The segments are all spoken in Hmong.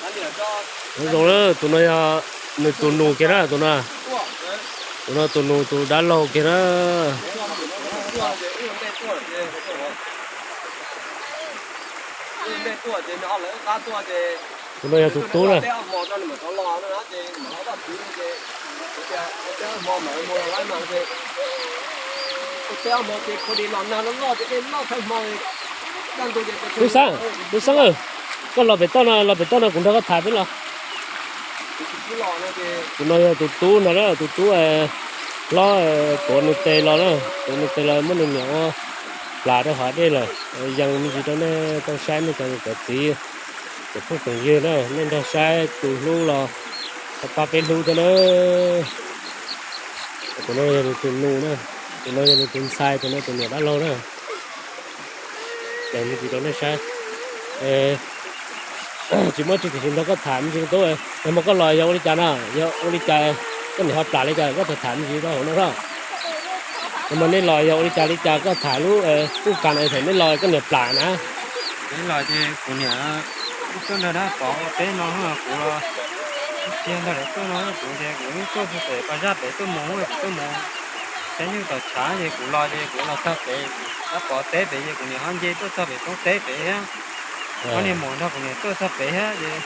Nyob zoo na, tus no yog nws tus nus kiag na, tus no. Tus no tus nus tus dab laug kiag na. Tus no yog tus tub na. Tub Xeeb, Tub Xeeb, koj los pem toj no, los pem toj no kuv nrog koj tham peb los. Tus no yog tus tub no na, tus tub hlob tuav nws tes los na, tuav nws tes los muab nws niam ua plas rau hauv dej lawm. Yees me ntsis rau nej tau saib nej cov niam cov txiv, cov phooj cov ywg na, nej nrog saib tus hlub los pab peb hlub thiab na. Tus no yog nws tus nus na, tus no yog nws tus ntxhais, tus no tus niam dab laug na. Yees me ntsis rau nej saib. Tsis muaj tsis tim sis nrog koj tham me ntsis tub, yog mas koj los yog ua li cas na, yog ua li cas, koj niam ho plam li cas koj tham tham me ntsis rau hauv no na. Yog mas nej los yog ua li cas li cas koj tham lub tuj kas no thaum nej los koj niam plam na. Peb los ces kuv niam tuaj nrog dab pov ua teb no, kuv los ib pliag nrog lawv tuaj no, kuv ces kuv tuaj pem pas zaj pem tuaj mus, kuv tuaj mus saib nyuj tom tshav ces kuv los ces kuv los txog pem dab pov teb pem ces kuv niam ho nce tuaj txog pem roob teb pem thiab. Ob niag muam nrog kuv niam tuaj txog pem thiab ces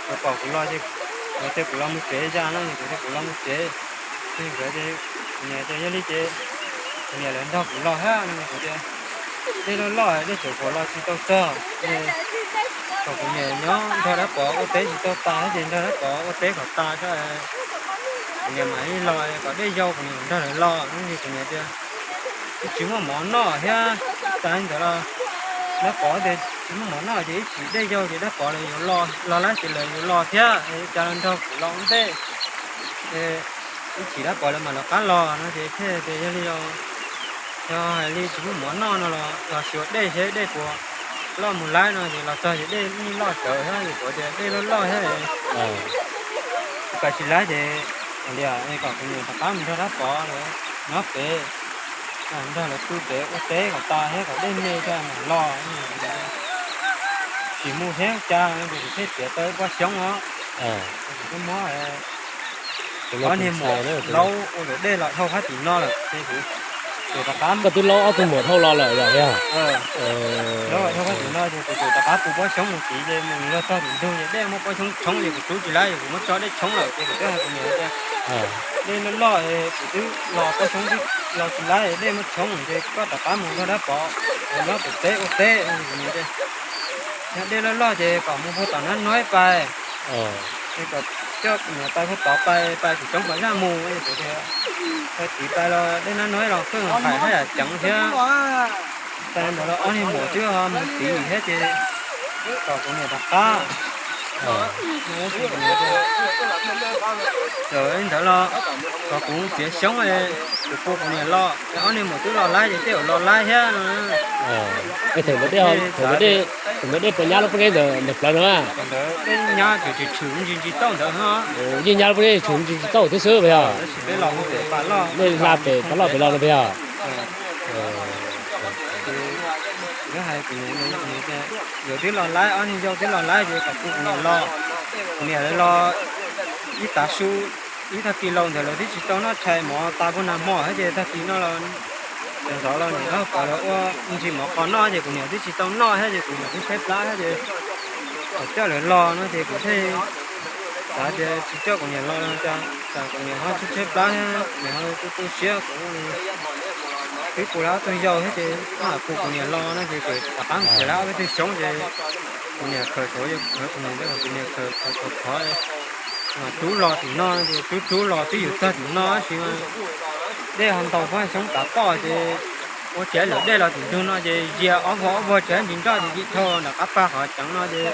nkawd pom kuv los ces nkawd tias kuv los mus tsev zaj no, kuv tias kuv los mus tsev. Ces nkawd, kuv niam tias yog li ces kuv niam lawv nrog kuv los thiab no, kuv tias dej loj loj dej tseem puas los tsis tau txog. Kom kuv niam nyob nrog dab pov ua teb tsis tau tas ces nrog dab pov ua teb kom tas, kuv niam mam li los kom dej yau kuv niam nrog lawv los no. Ces kuv niam tias tsis muaj mov noj thiab, tas li ntawd los dab pov tias tsis muaj mov noj ces ib chim dej yau ces dab pov lawv yuav los, los lawm ces lawv yuav los thiab, cas los nrog kuv los ua ntej, ib chim dab pov lawv mam lawv qab los no. Ces thiaj tias yog li, yog hais li tsis muaj mov noj no los los xyuas dej seb dej puas loj mus laib no. Ces los txog ces dej yeej loj tsawv thiab, ces kuv tias dej loj loj thiab, kav tsis laib ces, li kom kuv niam rov qab mus nrog dab pov nyob pem, nrog lawv pw pem ua teb kom tas thiab kom dej me tso mam los. Tsis mus thiab cas no ces kuv thiaj txiav tau ib pob xyoob os. Kuv twb muab ob niag muam laub ua luam dej los dhau phab tim no lawm ces kuv, kuv rov qab, koj twb laub ob tug muam dhau los lawm yog? Laub dhau phab tim no ces kuv rov qab pub pob xyoob mus tid ces mus yog txog tim ntug ces dej muab pob xyoob tshoob ces kuv rub tsis laib ces kuv muab tso dej tshoob lawm ces kuv thiaj hais kuv niam tias dej loj loj, kuv twb los pob xyoob twb los tsis laib, dej muab tshoob ces koj rov qab mus nrog dab pov nyob pem teb ua teb. Kuv niam tias yog dej loj loj ces kom mus puag tom nab noib pais, es kom coj kuv niam pais puag tod pais, pais tim roob pas zaj mus. Kuv tias pais tid pais los dej nab noib los pheej hais haj yam ceev thiab. Tas li ntawd los ob niag muam twb ho mus tid thiab ces kom kuv niam rov qab. Txawm li ntawd los kom kuv txiav xyoob, kuv pub kuv niam los, ob niag muam twb los laib ces tej zaum los laib thiab no. Thaum ntawd dej puas nyab lub pob zeb ntawm plawv no? Thaum ntawd dej nyab tshwm tshwm ntsis ntsis tauj ntawd. Yeej nyab lub pob zeb tshwm ntsis ntsis tauj thiab xwb puas yog? Peb los pem pas loj, nej hla pem pas loj pem los no puas yog? Hais kuv niam, yawg twb los laib, ob niag yau twb los laib ces kom kuv niam los. Kuv niam lawv los ib tav su, ib tag kis laus ntawd lawv twb tsis tau noj tshais mov tas puag nag hmo thiab ces tag kis no los, ntxov los niam lawv pom lawv ua ntsis mov qos noj ces kuv niam twb tsis tau noj thiab ces kuv niam twb tshaib plab thiab ces kom coj lawv los no ces kuv thiaj xav tias tsis coj kuv niam los no cas, cas kuv niam ho tshaib tshaib plab thiab kuv niam ho tu tu siab, kuv twb pub lawv ob tug yau thiab ces mam pub kuv niam los no ces kuv rov qab nrhiav lawv ob peb tug xyoob ces kuv niam khaws saud, kuv niam, kuv niam khaws khov khov, mas rub los tim no ces rub rub los twb yuav txog tim no tab sis mas dej ho ntaus pob xyoob tav toj ces ua tsis laib dej los tim ntug no ces zias ob vog ob vog tsis laib ntsis nroj ces yim dhau nram qab pag qhov ceev no ces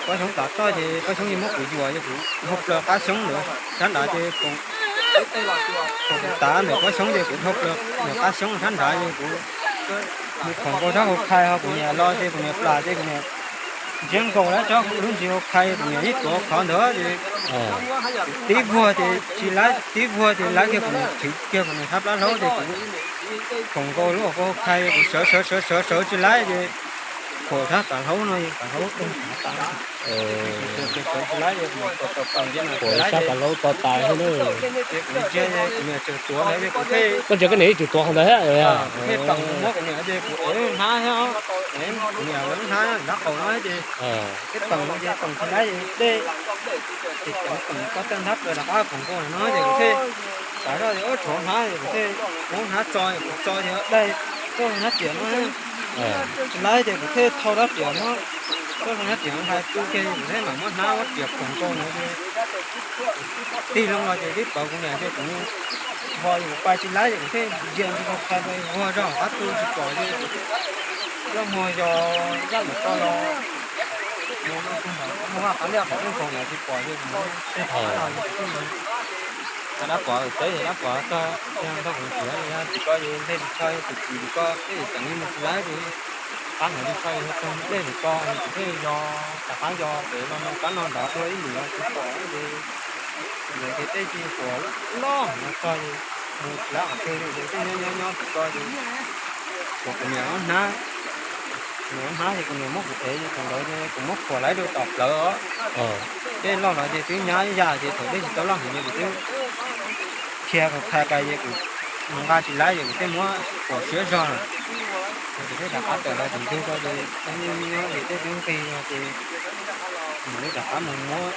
pob xyoob tav toj ces pob xyoob yeej muab kuv yuam ces kuv dhau plaws qab xyoob ntawd sab nrad ces kuv, kuv tav ntawm pob xyoob ces kuv dhau plaws ntawm qab xyoob sab nrad ces kuv mus khoom nkaus tsob hau khai ho kuv niam los ces kuv niam plam ces kuv niam ntsiab nkaus lawm tsob lub ntsis hau khai, kuv niam yeej tuav khov ntawd ces tib vuag ces tsis laib, tib vuag ces laib kiag kuv niam chwv kiag kuv niam sab plab hlaub ces kuv khoom nkaus lub hau khai kuv sawv sawv sawv sawv sawv tsis laib ces Phuam sab kav hlaub no, kav hlaub, phuam sab kav hlaub to tas xwb na. Ces kuv ntsia kuv niam tseem tuav ntawd ces kuv thiaj, koj ntsia koj niam yeej tseem tuav qhov ntawd thiab, kuv thiaj peem muab kuv niam ces kuv ev lub hnab thiab, ev kuv niam lub hnab nrab qaum no ces thiaj peem ces peem tsis laib ces dej, ces ceev peem koj tej hnab plaws rov qab khoom nkaus no ces kuv thiaj xav zoj ces ua tshuav hnab ces kuv thiaj muab hnab txo, kuv txo ces daig tuaj hnab riam no tsis laib ces kuv thiaj thau rab riam no, tuaj hnab riam no hais tu kiag kuv thiaj mam muab hnab muab riam khoom nkaus no ces tig loo los ces twb pom kuv niam ces kuv ho ces kuv pais tsis laib ces kuv thiaj ntsia ntsis ko qha rau vog zog qab tu tsis pom ces kuv loj muag yos zaj ntawm ko los mus vaj qab liaj qhov rooj nkaus los tsis pom ces kuv mus txog qab no ces kuv thiaj mus. Dab pov teb ces dab pov txog, yog nrog kuv nrhiav, yog tsis ko ces nplej tsis tshoj, yog tsis tsis ko peb ceev li mus tsis laib ces qab ntawd tsis tshoj, yog txog nplej tsis ko ces kuv thiaj yos rov qab yos pem los mus kab no nrad dua ib lwm los tsis pom ces ntawd ces dej tsis pom loj no txog ces mus tsis laib qhov twg li ces thiaj nyob nyob nyob tsis ko ces kuv niam lub hnab, kuv niam lub hnab ces kuv niam muab kuv ev ces thaum ntawd ces kuv muab khuam laib rau tom plawv os. Dej loj los ces twb nyab ib yam ces thaum dej tsis tau loj heev ces kuv twb dhia ko qha ka ces kuv mus nqa tsis laib ces kuv thiaj muab khuam siab zog lawm. Ces kuv thiaj rov qab tawm los tim ntug ko ces nyob nyob ces dej twb nqig no ces kuv mam li rov qab mus muab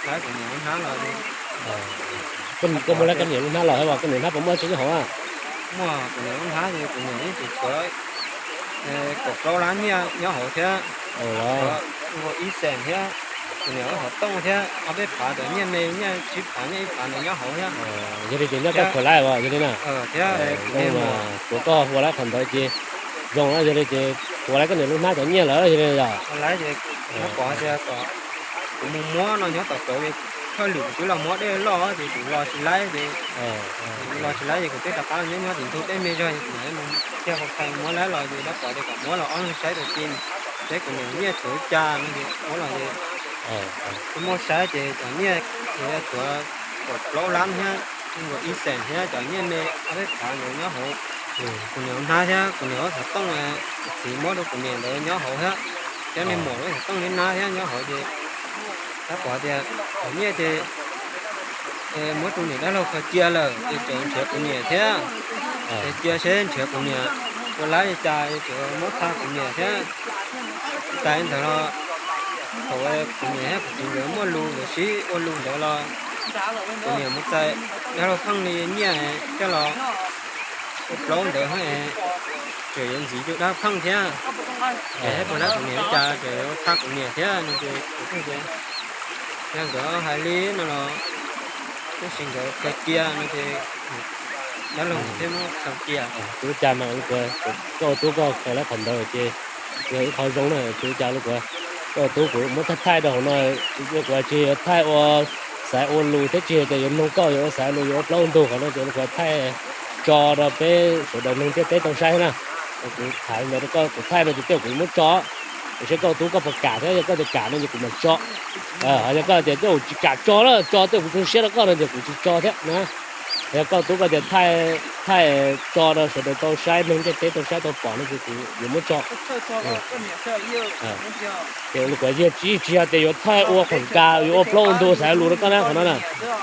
laib kuv niam lub hnab los. Koj muab laib koj niam lub hnab los thiab as, koj niam hnab puas muaj tseeb nyob hauv a? Muaj, kuv niam lub hnab ces kuv niam yeej tseem tshuav kaum plaub lab nyiaj nyob hauv thiab, ua ib xees thiab, kuv niam lub xov tooj thiab ob peb phav cov nyiaj me, nyiaj tsib phav nyiaj ib phav ntawd nyob hauv thiab. Yog li ces nyob koj khuam laib as, yog li na. Thiab kuv niam mas tuav koj ua laib qhov ntawd ces zoo na, yog li ces tuav laib koj niam lub hnab cov nyiaj lawm yog li yog. Kuv mus muab no nyob tom plawv, thawj lwm kuv twb los muab dej loj ces kuv los tsis laib ces, los tsis laib ces kuv twb rov qab nyob nyob tim ntug dej me zog ces kuv mam mus dhia ko qha muab laib los ces dab pov tias kom muab los ob leeg saib rau tim seb kuv niam nyiaj tshuav li cas no ces muab los ces kuv muab saib ces cov nyiaj tshuav kaum plaub lab thiab, ua ib xees thiab cov nyiaj me ob peb phav ntawd nyob hauv. Kuv niam hnab thiab kuv niam lub xov tooj, kuv txiv muab rau kuv niam ntawd nyob hauv thiab, thiab niag muam lub xov tooj thiab hnab thiab nyob hauv ces dab pov tias cov nyiaj ces muab rau niam dab laug kho cia lawm ces tseem nrhiav kuv niam thiab, ces cia seb nrhiav kuv niam ua laib li cas tseem muab thaj kuv niam thiab. Tsis tas li ntawd los thaum kuv niam thiab kuv txiv nkawd muaj lus nkawd sib ua lus ntawd los kuv niam mus txais dab laug Pheej li nyiaj coj los ua plaub ntawd, tseem yuav ntxiv rau dab laug Pheej thiab. Es thiab puas laib kuv niam li cas tseem yuav thaj kuv niam thiab no ces kuv thiaj tias yog nkawd hais li no los tab sis nkawd khaws cia no ces dab laug thiaj muab khaws cia. Tsis ua cas mas, koj ua tub koj khaws laib qhov ntawd ces yog ib qho zoo na, tsis ua cas li kuv. Koj ua tub kuv muab thaij thaij rau hauv no, kuv tsis yog thaij ua xaiv ua lus thiab tsis yog tias yuav mloog koj yuav ua xaiv ua lus yuav ua plaub ua ntug qhov no ces kuv thaij tso rau peb sawv daws mloog ntiaj teb tau saib na. Kuv tham li ntawd rau koj, kuv thaij no ces tej zaum kuv muab tso, tiam sis koj ua tub koj puas kam thiab, yog koj tias kam no ces kuv mam tso. Ho yog koj tias tej zaum tsis kam tso na, tso tej zaum kuv zoo siab rau koj no ces kuv tsis tso thiab na. Yog koj ua tub koj tias thaij tso rau sawv daws tau saib, mloog ntiaj teb tau saib tau pom no ces kuv yuav muab tso. Ces ua li kuv yeej tsis yog tias yuav thaij ua qhuam kas yuav ua plaub ua ntug xaiv lus rau koj na qhov no na.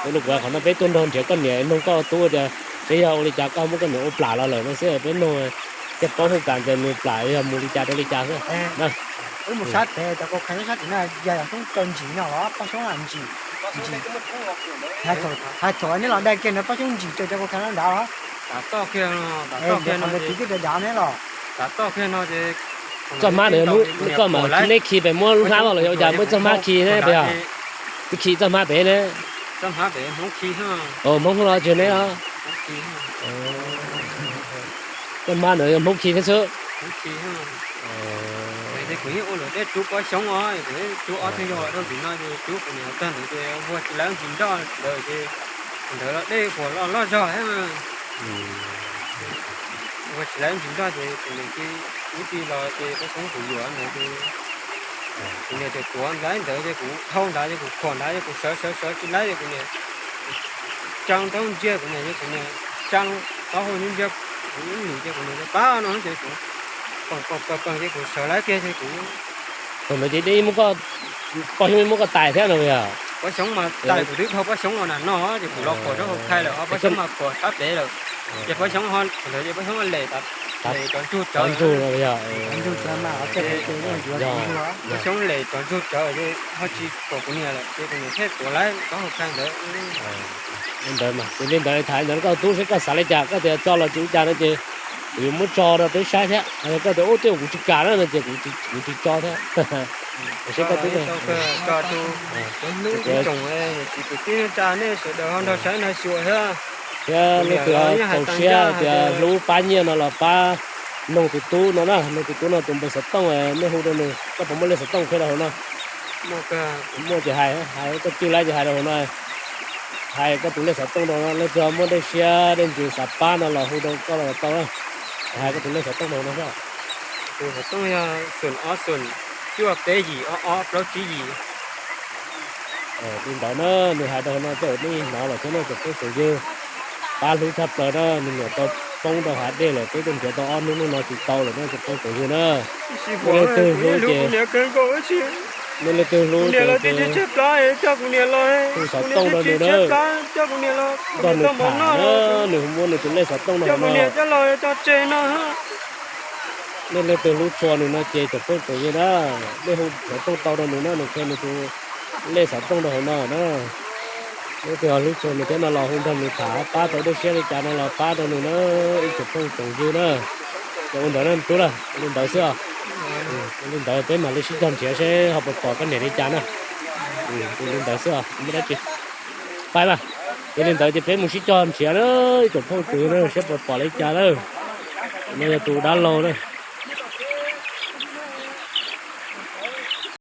Ua li kuv qhov no peb tuaj nrog nrhiav koj niam, mloog koj ua tub tias seb yog ua li cas koj muab koj niam ua plam los lawm no xwb, peb mloog thiaj paub hauj kam tias nws plam yog mus li cas rau li cas xwb. Wb mus sab pem cov kaus khais sab tim no, yog xyoob rau ntsis no los poj xyoob ntsis, ntsis. Hais thaum neb los dai kiag ntawd poj xyoob ntsis rau cov kaus khais no nrad los. Qhov ntawd twb rau nrad neb los. Txoj hmab ntawd koj mam neb khi pem muab lub hnab los los yog ua cas muab txoj hmab khi ne pes yog? Twb khi txoj hmab pem ne. Hmoob los tsis neb os. Txoj hmab ntawd yog Hmoob khi thiab xwb. Kuv yeej ua luam dej rub pob xyoob os, kuv rub ob tug yau rau tim no ces rub kuv niam tag ntawd ces vuag tsis laib ntsis nroj ntawd ces ntawd los dej puas loj loj zog thiab. Vuag tsis laib ntsis nroj ces kuv niam cia ib txhij los ces pob xyoob kuv yuav ntawd ces kuv niam tseem tuav nplaib ntawd ces kuv dhau nrad ces kuv khuam nrad ces kuv sawv sawv sawv tsis laib ces kuv niam tsa taub ntsia kuv niam ces kuv niam tsa taub hau ntsia kuv ib lwm ces kuv niam pab no ces kuv Pom pom pom pom ces kuv sawv lawv kiag ces kuv, thaum ntawd ces deb muab koj, poj xyoob muab koj tais thiab no yog? Poj xyoob mas tais kuv twb dhau poj xyoob los na no ces kuv los pom rau hauv khai lawm ho poj xyoob mas pom qab pem lawm. Ces poj xyoob ho thaum ntawd ces poj xyoob lem, lem rov ntsug tsawv, ntsug no yog? Poj xyoob lem rov ntsug tsawv ces ho tsis pom kuv niam lawm ces kuv niam thiaj tuav lawv rau hauv khai ntawd. Li ntawd mas ces li ntawd tham li ntawd koj tub seb koj xav li cas, koj tias tso los tsis ua cas no ces kuv yuav muab tso rau peb saib thiab. Koj tias ub tej kuv tsis kam na no ces kuv tsis tso thiab. Seb koj tub, tsis kwv tij neej tsa nej sawv daws ho nrog saib nrog xyuas thiab. Thiab leej twg txaus siab tias hlub pab nyiaj no los pab noog tus tub no na, noog tus tub no tus npe xov tooj, nej hu rau nws, koj puas muaj lej xov tooj qhia rau hauv no? Muaj ces hais, hais koj cwj lawm ces hais rau hauv no, hais koj tus lej xov tooj rau no, leej twg muaj dej siab dej ntsws xav pab no los hu rau koj los tau na. Hais koj tus lej xov tooj rau hauv no xwb. Tus xov tooj yog xoom ob xoom cuaj peb yim ob ob plaub tsib yim. Li ntawd na, nws hais rau hauv no tej zaum nej hnov lawm thiab nej tsoom phooj tsoom ywg, pab hlub tshaj plaws na, nws niam tau poob rau hav dej lawm, peb tuaj nrhiav tau ob hnub no tsis tau lawm na tsoom phooj tsoom ywg na. Nej leej twg hlub ces, nej leej twg hlub ces hu xov tooj rau nws na, nrog nws tham na, nws muab nws tus lej xov tooj no no. Nej leej twg hlub tshua nws no ces tsoom phooj tsoom ywg na, nej hu xov tooj tau rau nws na, nws qhia nws tus lej xov tooj rau hauv no na. Nej leej twg ho hlub tshua nws thiab no los hu nrog nws tham, pab tau dej siab li cas no los pab rau nws na, ib tsoom phooj tsoom ywg na. Ces ua ntawd na tub na, ua li ntawd xwb os. Ua li ntawd peb mam li sib cog nrhiav seb ho puas pom koj niam li cas na. Ua li ntawd xwb os, muaj dab tsi pais mas. Ces li ntawd ces peb mus sib cog nrhiav na, ib tsoom phooj tsoom ywg na, seb puas pom li cas na. No yog tus dab laug na.